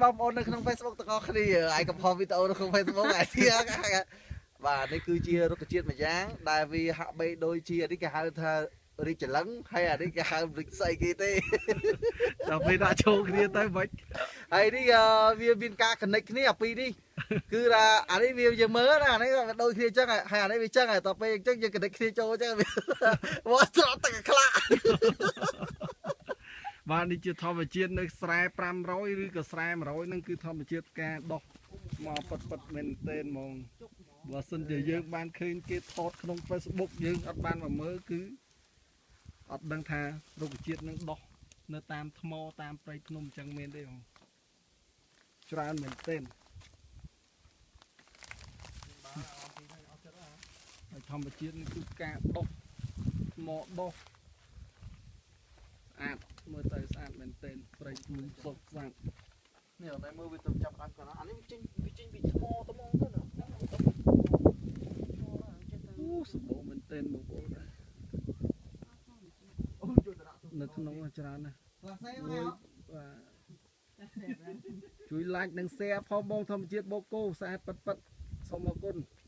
បងប្អូននៅក្នុង Facebook ទាំងអស់គ្នាឯកំផុសវីដេអូនៅក្នុង Facebook ឯទៀតបាទនេះគឺជារុក្ខជាតិមួយយ៉ាងដែលវាហាក់បីដូចជានេះគេហៅថារីកចលឹងហើយអានេះគេហៅរីកស្អីគេទេ ដល់ពេលដាក់ចូលគ្នាទៅមិន ហើយនេះវាមានការ connect គ្នាអាពីរនេះគឺថាអានេះវាយើងមើលណាអានេះវាដូចគ្នាអញ្ចឹងហើយអានេះវាអញ្ចឹងហើយដល់ពេលអញ្ចឹងយើង connect គ្នាចូលអញ្ចឹងវាមកស្រក់ទឹកខ្លាក់ បាទនេះជាធម្មជាតិនៅស្រែ500ឬក៏ស្រែ100ហ្នឹងគឺធម្មជាតិផ្កាដុះមកប៉ិតប៉ិតមែនទែនហ្មងបើសិនជាយើងបានឃើញគេថតក្នុង Facebook យើងអត់បានមកមើលគឺអត់ដឹងថារុក្ខជាតិនឹងដុះនៅតាមថ្មតាមព្រៃភ្នំអញ្ចឹងមែនទេបងច្រើនមែនទែនហើយធម្មជាតិនេះគឺផ្កាដុះថ្មដុះស្អាតមើលទៅស្អាតមែនទែនព្រៃភ្នំសុទ្ធស្អាត នេះអត់តែមើលវាទៅចាប់ដើមគាត់អានេះវាចេញពីថ្មទៅហ្មងទៅណា អូសម្បូរមែនទែនបងប្អូនណា អូចូលទៅដាក់ នៅក្នុងនោះច្រើនណាស់ ឡាសេ មួយ មក បាទជួយ like និង share ផងបងធម្មជាតិបូកគោស្អាតប៉ិតប៉ិតសូមអរគុណ។